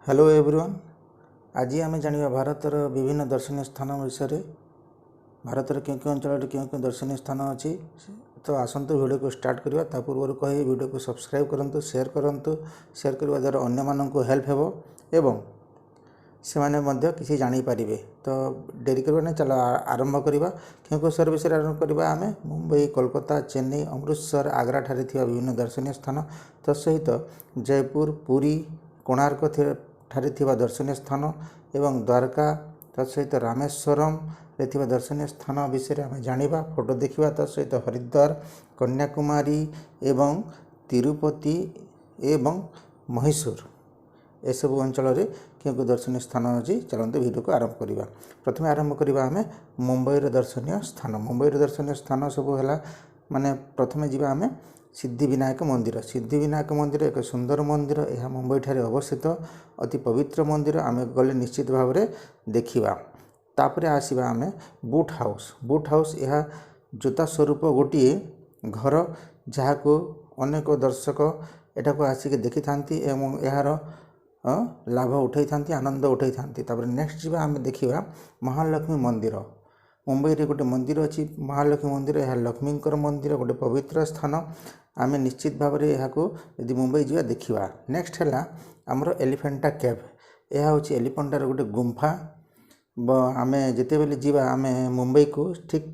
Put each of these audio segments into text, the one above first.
Hello everyone, ଆଜି ଆମେ ଜାଣିବା ଭାରତର ବିଭିନ୍ନ ଦର୍ଶନୀୟ ସ୍ଥାନ ବିଷୟରେ। ଭାରତର କେଉଁ କେଉଁ ଅଞ୍ଚଳରେ କେଉଁ କେଉଁ ଦର୍ଶନୀୟ ସ୍ଥାନ ଅଛି। ତ ଆସନ୍ତୁ, ଭିଡ଼ିଓକୁ ଷ୍ଟାର୍ଟ କରିବା। ତା ପୂର୍ବରୁ କହିବି, ଭିଡ଼ିଓକୁ ସବସ୍କ୍ରାଇବ୍ କରନ୍ତୁ, ସେୟାର କରନ୍ତୁ। ସେୟାର କରିବା ଦ୍ୱାରା ଅନ୍ୟମାନଙ୍କୁ ହେଲ୍ପ ହେବ ଏବଂ ସେମାନେ ମଧ୍ୟ କିଛି ଜାଣିପାରିବେ। ତ ଡେରି କରିବା ନାହିଁ, ଚାଲ ଆରମ୍ଭ କରିବା। କେଉଁ କେଉଁ ସହର ବିଷୟରେ ଆରମ୍ଭ କରିବା ଆମେ? ମୁମ୍ବାଇ, କୋଲକାତା, ଚେନ୍ନାଇ, ଅମୃତସର, ଆଗ୍ରାଠାରେ ଥିବା ବିଭିନ୍ନ ଦର୍ଶନୀୟ ସ୍ଥାନ, ତା ସହିତ ଜୟପୁର, ପୁରୀ, କୋଣାର୍କ ଠାରେ ଥିବା ଦର୍ଶନୀୟ ସ୍ଥାନ ଏବଂ ଦ୍ୱାରକା, ତା ସହିତ ରାମେଶ୍ୱରମରେ ଥିବା ଦର୍ଶନୀୟ ସ୍ଥାନ ବିଷୟରେ ଆମେ ଜାଣିବା, ଫଟୋ ଦେଖିବା। ତା ସହିତ ହରିଦ୍ୱାର, କନ୍ୟାକୁମାରୀ ଏବଂ ତିରୁପତି ଏବଂ ମହୀଶୂର, ଏସବୁ ଅଞ୍ଚଳରେ କେଉଁ କେଉଁ ଦର୍ଶନୀୟ ସ୍ଥାନ ଅଛି। ଚାଲନ୍ତୁ, ଭିଡ଼ିଓକୁ ଆରମ୍ଭ କରିବା। ପ୍ରଥମେ ଆରମ୍ଭ କରିବା ଆମେ ମୁମ୍ବାଇର ଦର୍ଶନୀୟ ସ୍ଥାନ। ମୁମ୍ବାଇର ଦର୍ଶନୀୟ ସ୍ଥାନ ସବୁ ହେଲା, ମାନେ ପ୍ରଥମେ ଯିବା ଆମେ ସିଦ୍ଧିବିନାୟକ ମନ୍ଦିର। ସିଦ୍ଧିବିନାୟକ ମନ୍ଦିର ଏକ ସୁନ୍ଦର ମନ୍ଦିର। ଏହା ମୁମ୍ବାଇଠାରେ ଅବସ୍ଥିତ ଅତି ପବିତ୍ର ମନ୍ଦିର। ଆମେ ଗଲେ ନିଶ୍ଚିତ ଭାବରେ ଦେଖିବା। ତାପରେ ଆସିବା ଆମେ ବୁଟ୍ ହାଉସ୍। ବୁଟ୍ ହାଉସ୍ ଏହା ଜୋତା ସ୍ୱରୂପ ଗୋଟିଏ ଘର, ଯାହାକୁ ଅନେକ ଦର୍ଶକ ଏଠାକୁ ଆସିକି ଦେଖିଥାନ୍ତି ଏବଂ ଏହାର ଲାଭ ଉଠାଇଥାନ୍ତି, ଆନନ୍ଦ ଉଠାଇଥାନ୍ତି। ତାପରେ ନେକ୍ସଟ ଯିବା ଆମେ, ଦେଖିବା ମହାଲକ୍ଷ୍ମୀ ମନ୍ଦିର। ମୁମ୍ବାଇରେ ଗୋଟେ ମନ୍ଦିର ଅଛି, ମହାଲକ୍ଷ୍ମୀ ମନ୍ଦିର। ଏହା ଲକ୍ଷ୍ମୀଙ୍କର ମନ୍ଦିର, ଗୋଟେ ପବିତ୍ର ସ୍ଥାନ। ଆମେ ନିଶ୍ଚିତ ଭାବରେ ଏହାକୁ ଯଦି ମୁମ୍ବାଇ ଯିବା, ଦେଖିବା। ନେକ୍ସଟ ହେଲା ଆମର ଏଲିଫେଣ୍ଟା କେଭ୍। ଏହା ହେଉଛି ଏଲିଫେଣ୍ଟାର ଗୋଟେ ଗୁମ୍ଫା। ଆମେ ଯେତେବେଳେ ଯିବା ଆମେ ମୁମ୍ବାଇକୁ, ଠିକ୍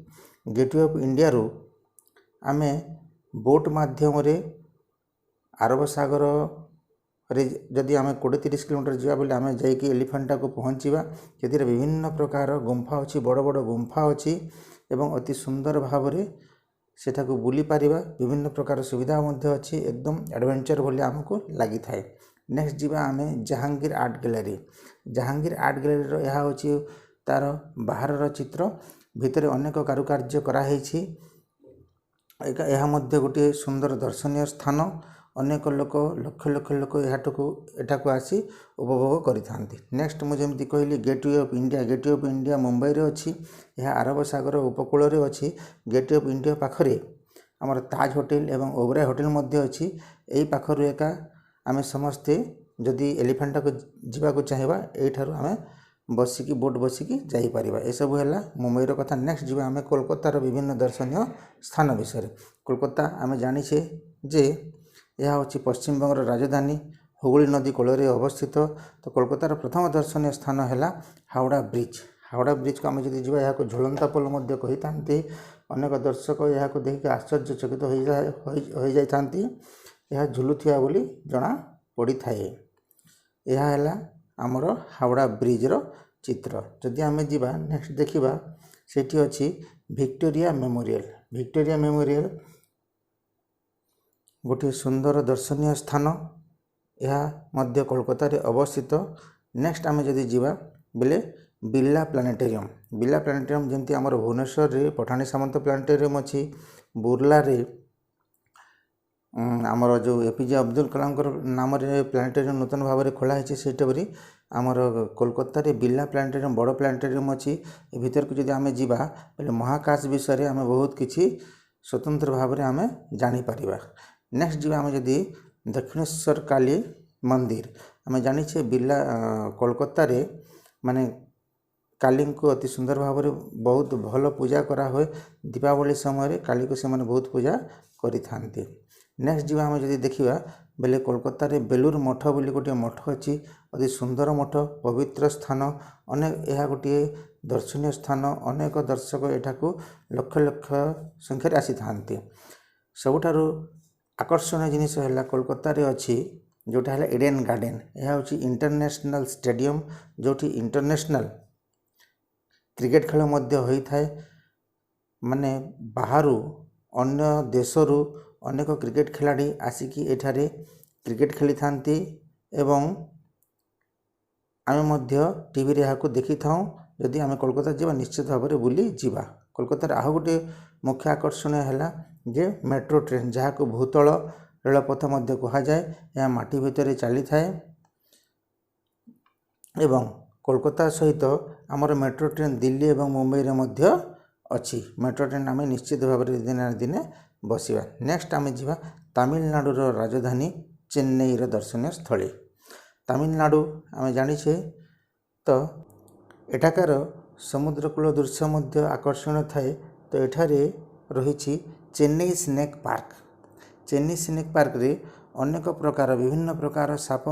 ଗେଟୱେ ଅଫ୍ ଇଣ୍ଡିଆରୁ ଆମେ ବୋଟ୍ ମାଧ୍ୟମରେ ଆରବ ସାଗରରେ ଯଦି ଆମେ 20-30 କିଲୋମିଟର ଯିବା ବୋଲେ ଆମେ ଯାଇକି ଏଲିଫେଣ୍ଟାକୁ ପହଞ୍ଚିବା। ସେଥିରେ ବିଭିନ୍ନ ପ୍ରକାର ଗୁମ୍ଫା ଅଛି, ବଡ଼ ବଡ଼ ଗୁମ୍ଫା ଅଛି ଏବଂ ଅତି ସୁନ୍ଦର ଭାବରେ ସେଠାକୁ ବୁଲିପାରିବା। ବିଭିନ୍ନ ପ୍ରକାର ସୁବିଧା ମଧ୍ୟ ଅଛି। ଏକଦମ ଆଡ଼ଭେଞ୍ଚର ଭଳି ଆମକୁ ଲାଗିଥାଏ। ନେକ୍ସଟ ଯିବା ଆମେ Jehangir art gallery. Jehangir art ଗ୍ୟାଲେରୀର ଏହା ହେଉଛି ତା'ର ବାହାରର ଚିତ୍ର। ଭିତରେ ଅନେକ କାରୁକାର୍ଯ୍ୟ କରାହେଇଛି। ଏହା ମଧ୍ୟ ଗୋଟିଏ ସୁନ୍ଦର ଦର୍ଶନୀୟ ସ୍ଥାନ। ଅନେକ ଲୋକ, ଲକ୍ଷ ଲକ୍ଷ ଲୋକ ଏଠାକୁ ଆସି ଉପଭୋଗ କରିଥାନ୍ତି। ନେକ୍ସଟ ମୁଁ ଯେମିତି କହିଲି, gateway of India. Gateway of India ମୁମ୍ବାଇରେ ଅଛି। ଏହା ଆରବ ସାଗର ଉପକୂଳରେ ଅଛି। ଗେଟୱେ ଅଫ୍ ଇଣ୍ଡିଆ ପାଖରେ ଆମର ତାଜ ହୋଟେଲ ଏବଂ ଓବରାୟ ହୋଟେଲ ମଧ୍ୟ ଅଛି। ଏଇ ପାଖରୁ ଏକା ଆମେ ସମସ୍ତେ ଯଦି ଏଲିଫେଣ୍ଟାକୁ ଯିବାକୁ ଚାହିଁବା, ଏଇଠାରୁ ଆମେ ବସିକି, ବୋଟ୍ ବସିକି ଯାଇପାରିବା। ଏସବୁ ହେଲା ମୁମ୍ବାଇର କଥା। ନେକ୍ସଟ ଯିବା ଆମେ କୋଲକାତାର ବିଭିନ୍ନ ଦର୍ଶନୀୟ ସ୍ଥାନ ବିଷୟରେ। କୋଲକାତା ଆମେ ଜାଣିଛେ ଯେ ଏହା ହେଉଛି ପଶ୍ଚିମବଙ୍ଗର ରାଜଧାନୀ, ହୁଗୁଳି ନଦୀ କୂଳରେ ଅବସ୍ଥିତ। ତ କୋଲକାତାର ପ୍ରଥମ ଦର୍ଶନୀୟ ସ୍ଥାନ ହେଲା ହାୱଡ଼ା ବ୍ରିଜ୍। ହାୱଡ଼ା ବ୍ରିଜ୍କୁ ଆମେ ଯଦି ଯିବା, ଏହାକୁ ଝୁଲନ୍ତା ପୋଲ ମଧ୍ୟ କହିଥାନ୍ତି। ଅନେକ ଦର୍ଶକ ଏହାକୁ ଦେଖିକି ଆଶ୍ଚର୍ଯ୍ୟଚକିତ ହୋଇଯାଇଥାନ୍ତି। ଏହା ଝୁଲୁଥିବା ବୋଲି ଜଣା ପଡ଼ିଥାଏ। ଏହା ହେଲା ଆମର ହାୱଡ଼ା ବ୍ରିଜ୍ର ଚିତ୍ର। ଯଦି ଆମେ ଯିବା ନେକ୍ସଟ, ଦେଖିବା ସେଇଠି ଅଛି ଭିକ୍ଟୋରିଆ ମେମୋରିଆଲ। ଭିକ୍ଟୋରିଆ ମେମୋରିଆଲ ଗୋଟିଏ ସୁନ୍ଦର ଦର୍ଶନୀୟ ସ୍ଥାନ। ଏହା ମଧ୍ୟ କୋଲକାତାରେ ଅବସ୍ଥିତ। ନେକ୍ସଟ ଆମେ ଯଦି ଯିବା ବେଲେ ବିର୍ଲା ପ୍ଲାନେଟୋରିୟମ୍। ବିର୍ଲା ପ୍ଲାନେଟୋରିୟମ୍, ଯେମିତି ଆମର ଭୁବନେଶ୍ୱରରେ ପଠାଣି ସାମନ୍ତ ପ୍ଲାନେଟୋରିୟମ୍ ଅଛି, ବୁର୍ଲାରେ ଆମର ଯେଉଁ ଏପିଜେ ଅବଦୁଲ କଲାମଙ୍କର ନାମରେ ପ୍ଲାନେଟୋରିୟମ୍ ନୂତନ ଭାବରେ ଖୋଲା ହେଇଛି, ସେଇଟା ଆମର କୋଲକାତାରେ ବିର୍ଲା ପ୍ଲାନେଟୋରିୟମ୍, ବଡ଼ ପ୍ଲାନେଟୋରିୟମ୍ ଅଛି। ଏ ଭିତରକୁ ଯଦି ଆମେ ଯିବା ବୋଲେ ମହାକାଶ ବିଷୟରେ ଆମେ ବହୁତ କିଛି ସ୍ୱତନ୍ତ୍ର ଭାବରେ ଆମେ ଜାଣିପାରିବା। ନେକ୍ସଟ ଯିବା ଆମେ ଯଦି ଦକ୍ଷିଣେଶ୍ୱର କାଳୀ ମନ୍ଦିର। ଆମେ ଜାଣିଛେ ବିର୍ଲା କୋଲକାତାରେ ମାନେ କାଳୀଙ୍କୁ ଅତି ସୁନ୍ଦର ଭାବରେ ବହୁତ ଭଲ ପୂଜା କରାହୁଏ। ଦୀପାବଳି ସମୟରେ କାଳୀକୁ ସେମାନେ ବହୁତ ପୂଜା କରିଥାନ୍ତି। ନେକ୍ସଟ ଯିବା ଆମେ ଯଦି ଦେଖିବା ବେଲେ କୋଲକାତାରେ ବେଲୁର ମଠ ବୋଲି ଗୋଟିଏ ମଠ ଅଛି। ଅତି ସୁନ୍ଦର ମଠ, ପବିତ୍ର ସ୍ଥାନ ଅନେକ। ଏହା ଗୋଟିଏ ଦର୍ଶନୀୟ ସ୍ଥାନ। ଅନେକ ଦର୍ଶକ ଏଠାକୁ ଲକ୍ଷ ଲକ୍ଷ ସଂଖ୍ୟାରେ ଆସିଥାନ୍ତି। ସବୁଠାରୁ ଆକର୍ଷଣୀୟ ଜିନିଷ ହେଲା କୋଲକାତାରେ ଅଛି ଯେଉଁଟା ହେଲା ଇଡେନ୍ ଗାର୍ଡ଼େନ୍। ଏହା ହେଉଛି ଇଣ୍ଟରନ୍ୟାସନାଲ୍ ଷ୍ଟାଡ଼ିୟମ୍, ଯେଉଁଠି ଇଣ୍ଟରନ୍ୟାସନାଲ୍ କ୍ରିକେଟ୍ ଖେଳ ମଧ୍ୟ ହୋଇଥାଏ। ମାନେ ବାହାରୁ, ଅନ୍ୟ ଦେଶରୁ ଅନେକ କ୍ରିକେଟ୍ ଖେଳାଳି ଆସିକି ଏଠାରେ କ୍ରିକେଟ୍ ଖେଳିଥାନ୍ତି ଏବଂ ଆମେ ମଧ୍ୟ ଟିଭିରେ ଏହାକୁ ଦେଖିଥାଉଁ। ଯଦି ଆମେ କୋଲକାତା ଯିବା, ନିଶ୍ଚିତ ଭାବରେ ବୁଲି ଯିବା। କୋଲକାତାରେ ଆଉ ଗୋଟିଏ ମୁଖ୍ୟ ଆକର୍ଷଣୀୟ ହେଲା ଯେ ମେଟ୍ରୋ ଟ୍ରେନ୍, ଯାହାକୁ ଭୂତଳ ରେଳପଥ ମଧ୍ୟ କୁହାଯାଏ। ଏହା ମାଟି ଭିତରେ ଚାଲିଥାଏ ଏବଂ କୋଲକାତା ସହିତ ଆମର ମେଟ୍ରୋ ଟ୍ରେନ୍ ଦିଲ୍ଲୀ ଏବଂ ମୁମ୍ବାଇରେ ମଧ୍ୟ ଅଛି। ମେଟ୍ରୋ ଟ୍ରେନ୍ ଆମେ ନିଶ୍ଚିତ ଭାବରେ ଦିନେ ନା ଦିନେ ବସିବା। ନେକ୍ସଟ ଆମେ ଯିବା ତାମିଲନାଡ଼ୁର ରାଜଧାନୀ ଚେନ୍ନାଇର ଦର୍ଶନୀୟ ସ୍ଥଳୀ। ତାମିଲନାଡ଼ୁ ଆମେ ଜାଣିଛେ ତ ଏଠାକାର ସମୁଦ୍ରକୂଳ ଦୃଶ୍ୟ ମଧ୍ୟ ଆକର୍ଷଣୀୟ ଥାଏ। ତ ଏଠାରେ ରହିଛି Chennai snake park. Chennai snake ପାର୍କରେ ଅନେକ ପ୍ରକାର ବିଭିନ୍ନ ପ୍ରକାର ସାପ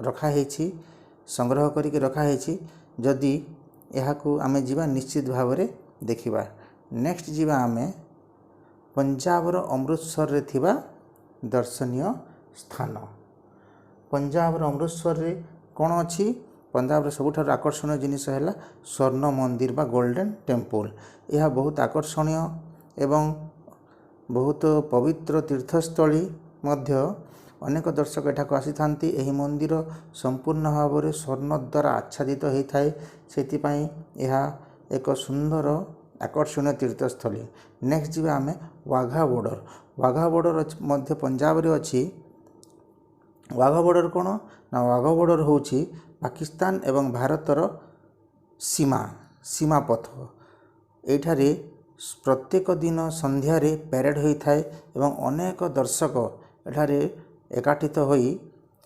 ରଖାହେଇଛି, ସଂଗ୍ରହ କରିକି ରଖାହେଇଛି। ଯଦି ଏହାକୁ ଆମେ ଯିବା, ନିଶ୍ଚିତ ଭାବରେ ଦେଖିବା। ନେକ୍ସଟ ଯିବା ଆମେ ପଞ୍ଜାବର ଅମୃତସରରେ ଥିବା ଦର୍ଶନୀୟ ସ୍ଥାନ। ପଞ୍ଜାବର ଅମୃତସରରେ କ'ଣ ଅଛି? ପଞ୍ଜାବର ସବୁଠାରୁ ଆକର୍ଷଣୀୟ ଜିନିଷ ହେଲା ସ୍ୱର୍ଣ୍ଣ ମନ୍ଦିର ବା ଗୋଲ୍ଡେନ୍ ଟେମ୍ପୁଲ୍। ଏହା ବହୁତ ଆକର୍ଷଣୀୟ ଏବଂ ବହୁତ ପବିତ୍ର ତୀର୍ଥସ୍ଥଳୀ ମଧ୍ୟ। ଅନେକ ଦର୍ଶକ ଏଠାକୁ ଆସିଥାନ୍ତି। ଏହି ମନ୍ଦିର ସମ୍ପୂର୍ଣ୍ଣ ଭାବରେ ସ୍ୱର୍ଣ୍ଣ ଦ୍ୱାରା ଆଚ୍ଛାଦିତ ହୋଇଥାଏ, ସେଥିପାଇଁ ଏହା ଏକ ସୁନ୍ଦର ଆକର୍ଷଣୀୟ ତୀର୍ଥସ୍ଥଳୀ। ନେକ୍ସଟ ଯିବା ଆମେ ୱାଘା ବର୍ଡ଼ର। ୱାଘା ବର୍ଡ଼ର ମଧ୍ୟ ପଞ୍ଜାବରେ ଅଛି। ୱାଘା ବର୍ଡ଼ର କ'ଣ ନା, ୱାଘା ବର୍ଡ଼ର ହେଉଛି ପାକିସ୍ତାନ ଏବଂ ଭାରତର ସୀମାପଥ। ଏଇଠାରେ ପ୍ରତ୍ୟେକ ଦିନ ସନ୍ଧ୍ୟାରେ ପ୍ୟାରେଡ଼ ହୋଇଥାଏ ଏବଂ ଅନେକ ଦର୍ଶକ ଏଠାରେ ଏକାଠିତ ହୋଇ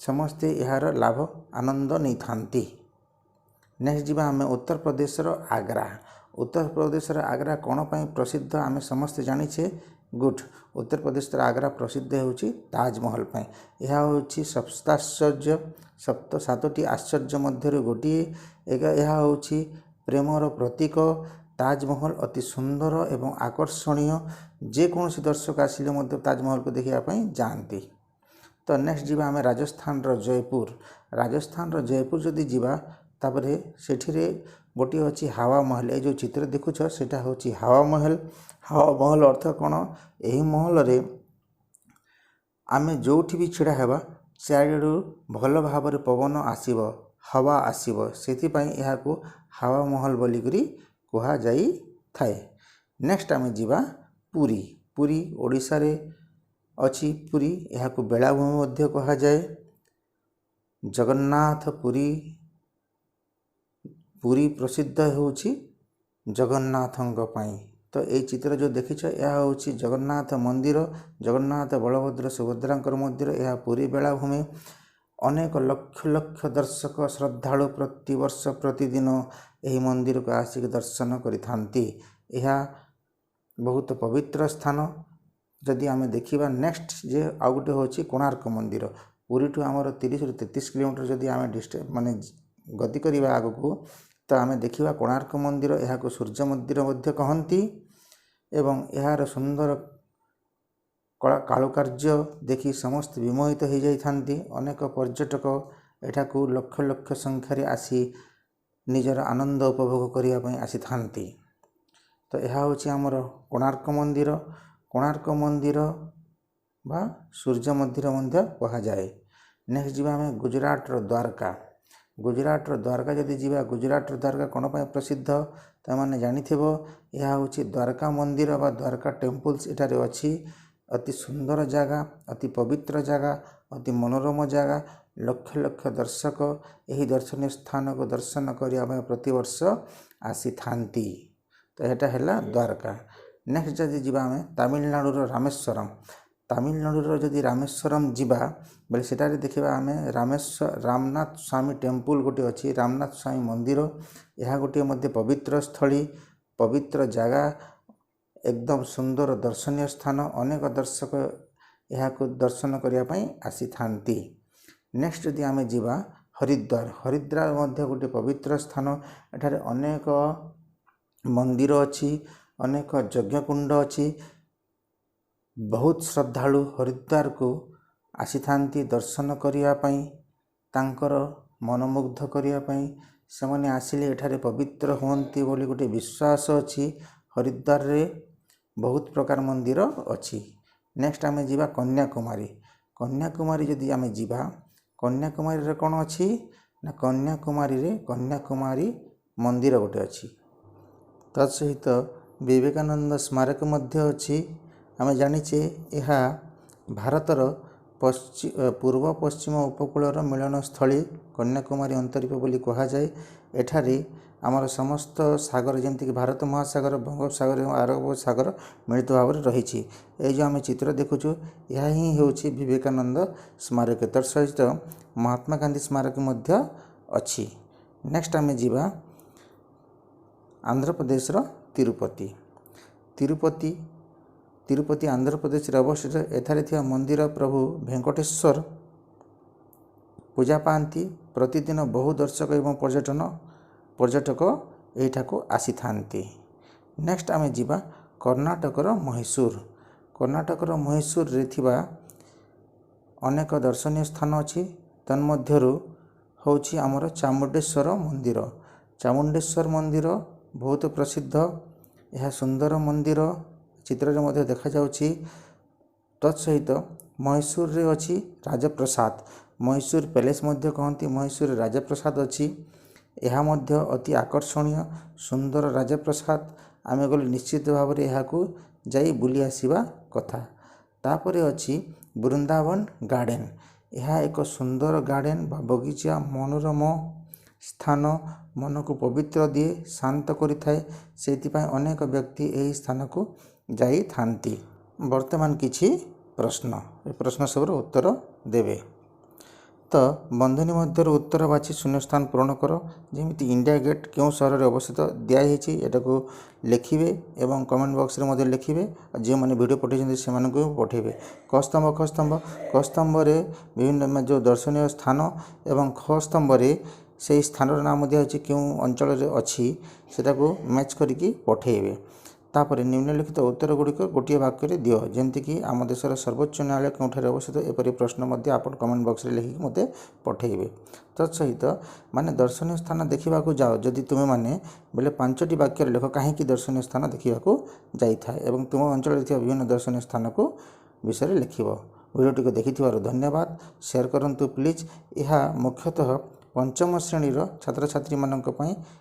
ସମସ୍ତେ ଏହାର ଲାଭ ଆନନ୍ଦ ନେଇଥାନ୍ତି। ନେକ୍ସଟ ଯିବା ଆମେ ଉତ୍ତରପ୍ରଦେଶର ଆଗ୍ରା। ଉତ୍ତରପ୍ରଦେଶର ଆଗ୍ରା କ'ଣ ପାଇଁ ପ୍ରସିଦ୍ଧ ଆମେ ସମସ୍ତେ ଜାଣିଛେ। ଗୁଡ୍। ଉତ୍ତରପ୍ରଦେଶର ଆଗ୍ରା ପ୍ରସିଦ୍ଧ ହେଉଛି ତାଜମହଲ ପାଇଁ। ଏହା ହେଉଛି ସପ୍ତାଶ୍ଚର୍ଯ୍ୟ, 7ଟି ଆଶ୍ଚର୍ଯ୍ୟ ମଧ୍ୟରୁ ଗୋଟିଏ। ଏହା ହେଉଛି ପ୍ରେମର ପ୍ରତୀକ। ତାଜମହଲ ଅତି ସୁନ୍ଦର ଏବଂ ଆକର୍ଷଣୀୟ। ଯେକୌଣସି ଦର୍ଶକ ଆସିଲେ ମଧ୍ୟ ତାଜମହଲକୁ ଦେଖିବା ପାଇଁ ଯାଆନ୍ତି। ତ ନେକ୍ସଟ ଯିବା ଆମେ ରାଜସ୍ଥାନର ଜୟପୁର। ରାଜସ୍ଥାନର ଜୟପୁର ଯଦି ଯିବା, ତାପରେ ସେଠିରେ ଗୋଟିଏ ଅଛି ହାୱା ମହଲ। ଏ ଯେଉଁ ଚିତ୍ର ଦେଖୁଛ, ସେଇଟା ହେଉଛି ହାୱା ମହଲ। ହାୱା ମହଲ ଅର୍ଥ କ'ଣ? ଏହି ମହଲରେ ଆମେ ଯେଉଁଠି ବି ଛିଡ଼ା ହେବା, ଚାରିଆଡ଼ୁ ଭଲ ଭାବରେ ପବନ ଆସିବ, ହାୱା ଆସିବ। ସେଥିପାଇଁ ଏହାକୁ ହାୱା ମହଲ ବୋଲିକରି କୁହାଯାଇଥାଏ। ନେକ୍ସଟ ଆମେ ଯିବା ପୁରୀ। ପୁରୀ ଓଡ଼ିଶାରେ ଅଛି। ପୁରୀ, ଏହାକୁ ବେଳାଭୂମି ମଧ୍ୟ କୁହାଯାଏ। ଜଗନ୍ନାଥ ପୁରୀ। ପୁରୀ ପ୍ରସିଦ୍ଧ ହେଉଛି ଜଗନ୍ନାଥଙ୍କ ପାଇଁ। ତ ଏଇ ଚିତ୍ର ଯେଉଁ ଦେଖିଛ, ଏହା ହେଉଛି ଜଗନ୍ନାଥ ମନ୍ଦିର, ଜଗନ୍ନାଥ, ବଳଭଦ୍ର, ସୁଭଦ୍ରାଙ୍କର ମନ୍ଦିର। ଏହା ପୁରୀ ବେଳାଭୂମି। ଅନେକ ଲକ୍ଷ ଲକ୍ଷ ଦର୍ଶକ ଶ୍ରଦ୍ଧାଳୁ ପ୍ରତିବର୍ଷ ପ୍ରତିଦିନ ଏହି ମନ୍ଦିରକୁ ଆସିକି ଦର୍ଶନ କରିଥାନ୍ତି। ଏହା ବହୁତ ପବିତ୍ର ସ୍ଥାନ। ଯଦି ଆମେ ଦେଖିବା ନେକ୍ସଟ ଯେ ଆଉ ଗୋଟେ ହେଉଛି କୋଣାର୍କ ମନ୍ଦିର। ପୁରୀଠୁ ଆମର 30ରୁ 33 କିଲୋମିଟର ଯଦି ଆମେ ମାନେ ଗତି କରିବା ଆଗକୁ, ତ ଆମେ ଦେଖିବା କୋଣାର୍କ ମନ୍ଦିର। ଏହାକୁ ସୂର୍ଯ୍ୟ ମନ୍ଦିର ମଧ୍ୟ କହନ୍ତି ଏବଂ ଏହାର ସୁନ୍ଦର କଳା କାରୁକାର୍ଯ୍ୟ ଦେଖି ସମସ୍ତେ ବିମୋହିତ ହୋଇଯାଇଥାନ୍ତି। ଅନେକ ପର୍ଯ୍ୟଟକ ଏଠାକୁ ଲକ୍ଷ ଲକ୍ଷ ସଂଖ୍ୟାରେ ଆସି ନିଜର ଆନନ୍ଦ ଉପଭୋଗ କରିବା ପାଇଁ ଆସିଥାନ୍ତି। ତ ଏହା ହେଉଛି ଆମର କୋଣାର୍କ ମନ୍ଦିର। କୋଣାର୍କ ମନ୍ଦିର ବା ସୂର୍ଯ୍ୟ ମନ୍ଦିର ମଧ୍ୟ କୁହାଯାଏ। ନେକ୍ସଟ ଯିବା ଆମେ ଗୁଜୁରାଟର ଦ୍ୱାରକା। ଗୁଜୁରାଟର ଦ୍ୱାରକା ଯଦି ଯିବା, ଗୁଜୁରାଟର ଦ୍ୱାରକା କ'ଣ ପାଇଁ ପ୍ରସିଦ୍ଧ ତୁମେମାନେ ଜାଣିଥିବ। ଏହା ହେଉଛି ଦ୍ୱାରକା ମନ୍ଦିର ବା ଦ୍ୱାରକା ଟେମ୍ପଲ୍ସ ଏଠାରେ ଅଛି। ଅତି ସୁନ୍ଦର ଜାଗା, ଅତି ପବିତ୍ର ଜାଗା, ଅତି ମନୋରମ ଜାଗା। ଲକ୍ଷ ଲକ୍ଷ ଦର୍ଶକ ଏହି ଦର୍ଶନୀୟ ସ୍ଥାନକୁ ଦର୍ଶନ କରିବା ପାଇଁ ପ୍ରତିବର୍ଷ ଆସିଥାନ୍ତି। ତ ଏଇଟା ହେଲା ଦ୍ୱାରକା। ନେକ୍ସଟ ଯଦି ଯିବା ଆମେ ତାମିଲନାଡ଼ୁର ରାମେଶ୍ୱରମ। ତାମିଲନାଡ଼ୁର ଯଦି ରାମେଶ୍ୱରମ ଯିବା ବୋଲେ, ସେଠାରେ ଦେଖିବା ଆମେ ରାମନାଥ ସ୍ୱାମୀ ଟେମ୍ପୁଲ ଗୋଟେ ଅଛି, ରାମନାଥ ସ୍ୱାମୀ ମନ୍ଦିର। ଏହା ଗୋଟିଏ ମଧ୍ୟ ପବିତ୍ର ସ୍ଥଳୀ, ପବିତ୍ର ଜାଗା, ଏକଦମ ସୁନ୍ଦର ଦର୍ଶନୀୟ ସ୍ଥାନ। ଅନେକ ଦର୍ଶକ ଏହାକୁ ଦର୍ଶନ କରିବା ପାଇଁ ଆସିଥାନ୍ତି। ନେକ୍ସଟ ଯଦି ଆମେ ଯିବା ହରିଦ୍ୱାର। ହରିଦ୍ୱାର ମଧ୍ୟ ଗୋଟିଏ ପବିତ୍ର ସ୍ଥାନ। ଏଠାରେ ଅନେକ ମନ୍ଦିର ଅଛି, ଅନେକ ଯଜ୍ଞକୁଣ୍ଡ ଅଛି। ବହୁତ ଶ୍ରଦ୍ଧାଳୁ ହରିଦ୍ୱାରକୁ ଆସିଥାନ୍ତି ଦର୍ଶନ କରିବା ପାଇଁ, ତାଙ୍କର ମନମୁଗ୍ଧ କରିବା ପାଇଁ। ସେମାନେ ଆସିଲେ ଏଠାରେ ପବିତ୍ର ହୁଅନ୍ତି ବୋଲି ଗୋଟିଏ ବିଶ୍ୱାସ ଅଛି। ହରିଦ୍ୱାରରେ ବହୁତ ପ୍ରକାର ମନ୍ଦିର ଅଛି। ନେକ୍ସଟ ଆମେ ଯିବା କନ୍ୟାକୁମାରୀ। କନ୍ୟାକୁମାରୀ ଯଦି ଆମେ ଯିବା, କନ୍ୟାକୁମାରୀରେ କ'ଣ ଅଛି ନା, କନ୍ୟାକୁମାରୀରେ କନ୍ୟାକୁମାରୀ ମନ୍ଦିର ଗୋଟେ ଅଛି, ତା ସହିତ ବିବେକାନନ୍ଦ ସ୍ମାରକ ମଧ୍ୟ ଅଛି। ଆମେ ଜାଣିଛେ ଏହା ଭାରତର ପୂର୍ବ ପଶ୍ଚିମ ଉପକୂଳର ମିଳନସ୍ଥଳୀ କନ୍ୟାକୁମାରୀ ଅନ୍ତରୀପ ବୋଲି କୁହାଯାଏ। ଏଠାରେ ଆମର ସମସ୍ତ ସାଗର, ଯେମିତିକି ଭାରତ ମହାସାଗର, ବଙ୍ଗୋପସାଗର ଏବଂ ଆରବ ସାଗର ମିଳିତ ଭାବରେ ରହିଛି। ଏଇ ଯେଉଁ ଆମେ ଚିତ୍ର ଦେଖୁଛୁ, ଏହା ହିଁ ହେଉଛି ବିବେକାନନ୍ଦ ସ୍ମାରକୀ। ତତ୍ ସହିତ ମହାତ୍ମା ଗାନ୍ଧୀ ସ୍ମାରକୀ ମଧ୍ୟ ଅଛି। ନେକ୍ସଟ ଆମେ ଯିବା ଆନ୍ଧ୍ରପ୍ରଦେଶର ତିରୁପତି। ତିରୁପତି ଆନ୍ଧ୍ରପ୍ରଦେଶରେ ଅବସ୍ଥିତ। ଏଠାରେ ଥିବା ମନ୍ଦିର ପ୍ରଭୁ ଭେଙ୍କଟେଶ୍ୱର ପୂଜା ପାଆନ୍ତି। ପ୍ରତିଦିନ ବହୁ ଦର୍ଶକ ଏବଂ ପର୍ଯ୍ୟଟକ ଏଇଠାକୁ ଆସିଥାନ୍ତି। ନେକ୍ସଟ ଆମେ ଯିବା କର୍ଣ୍ଣାଟକର ମହୀଶୂର। କର୍ଣ୍ଣାଟକର ମହୀଶୂରରେ ଥିବା ଅନେକ ଦର୍ଶନୀୟ ସ୍ଥାନ ଅଛି। ତନ୍ମଧ୍ୟରୁ ହେଉଛି ଆମର ଚାମୁଣ୍ଡେଶ୍ୱର ମନ୍ଦିର। ଚାମୁଣ୍ଡେଶ୍ୱର ମନ୍ଦିର ବହୁତ ପ୍ରସିଦ୍ଧ। ଏହା ସୁନ୍ଦର ମନ୍ଦିର, ଚିତ୍ରରେ ମଧ୍ୟ ଦେଖାଯାଉଛି। ତତ୍ ସହିତ ମହୀଶୂରରେ ଅଛି ରାଜପ୍ରସାଦ। ମହୀଶୂର ପ୍ୟାଲେସ୍ ମଧ୍ୟ କହନ୍ତି। ମହୀଶୂରରେ ରାଜପ୍ରସାଦ ଅଛି। ଏହା ମଧ୍ୟ ଅତି ଆକର୍ଷଣୀୟ ସୁନ୍ଦର ରାଜପ୍ରସାଦ। ଆମେ ଗଲେ ନିଶ୍ଚିତ ଭାବରେ ଏହାକୁ ଯାଇ ବୁଲି ଆସିବା କଥା। ତାପରେ ଅଛି ବୃନ୍ଦାବନ ଗାର୍ଡ଼େନ୍। ଏହା ଏକ ସୁନ୍ଦର ଗାର୍ଡ଼େନ୍ ବା ବଗିଚା, ମନୋରମ ସ୍ଥାନ, ମନକୁ ପବିତ୍ର ଦିଏ, ଶାନ୍ତ କରିଥାଏ। ସେଇଥିପାଇଁ ଅନେକ ବ୍ୟକ୍ତି ଏହି ସ୍ଥାନକୁ ଯାଇଥାନ୍ତି। ବର୍ତ୍ତମାନ କିଛି ପ୍ରଶ୍ନ, ଏ ପ୍ରଶ୍ନ ସବୁର ଉତ୍ତର ଦେବେ। ତ ବନ୍ଧନୀ ମଧ୍ୟରୁ ଉତ୍ତର ବାଛି ଶୂନ୍ୟସ୍ଥାନ ପୂରଣ କର। ଯେମିତି ଇଣ୍ଡିଆ ଗେଟ୍ କେଉଁ ସହରରେ ଅବସ୍ଥିତ ଦିଆହେଇଛି, ଏଟାକୁ ଲେଖିବେ ଏବଂ କମେଣ୍ଟ ବକ୍ସରେ ମଧ୍ୟ ଲେଖିବେ। ଆଉ ଯେଉଁମାନେ ଭିଡ଼ିଓ ପଠାଇଛନ୍ତି, ସେମାନଙ୍କୁ ପଠାଇବେ। କ ସ୍ତମ୍ଭ, ଖ ସ୍ତମ୍ଭ। କ ସ୍ତମ୍ଭରେ ବିଭିନ୍ନ ଯେଉଁ ଦର୍ଶନୀୟ ସ୍ଥାନ ଏବଂ ଖ ସ୍ତମ୍ଭରେ ସେଇ ସ୍ଥାନର ନାମ ଦିଆହେଉଛି, କେଉଁ ଅଞ୍ଚଳରେ ଅଛି, ସେଟାକୁ ମ୍ୟାଚ୍ କରିକି ପଠାଇବେ। ତାପରେ ନିମ୍ନଲିଖିତ ଉତ୍ତର ଗୁଡ଼ିକ ଗୋଟିଏ ବାକ୍ୟରେ ଦିଅ। ଯେମିତିକି ଆମ ଦେଶର ସର୍ବୋଚ୍ଚ ନ୍ୟାୟାଳୟ କେଉଁଠାରେ ଅବସ୍ଥିତ, ଏପରି ପ୍ରଶ୍ନ ମଧ୍ୟ ଆପଣ କମେଣ୍ଟ ବକ୍ସରେ ଲେଖିକି ମୋତେ ପଠାଇବେ। ତତ୍ ସହିତ ମାନେ ଦର୍ଶନୀୟ ସ୍ଥାନ ଦେଖିବାକୁ ଯାଅ ଯଦି ତୁମେମାନେ ବୋଲେ 5ଟି ବାକ୍ୟରେ ଲେଖ କାହିଁକି ଦର୍ଶନୀୟ ସ୍ଥାନ ଦେଖିବାକୁ ଯାଇଥାଏ ଏବଂ ତୁମ ଅଞ୍ଚଳରେ ଥିବା ବିଭିନ୍ନ ଦର୍ଶନୀୟ ସ୍ଥାନକୁ ବିଷୟରେ ଲେଖିବ। ଭିଡ଼ିଓଟିକୁ ଦେଖିଥିବାରୁ ଧନ୍ୟବାଦ। ସେୟାର କରନ୍ତୁ ପ୍ଲିଜ୍। ଏହା ମୁଖ୍ୟତଃ ପଞ୍ଚମ ଶ୍ରେଣୀର ଛାତ୍ରଛାତ୍ରୀମାନଙ୍କ ପାଇଁ।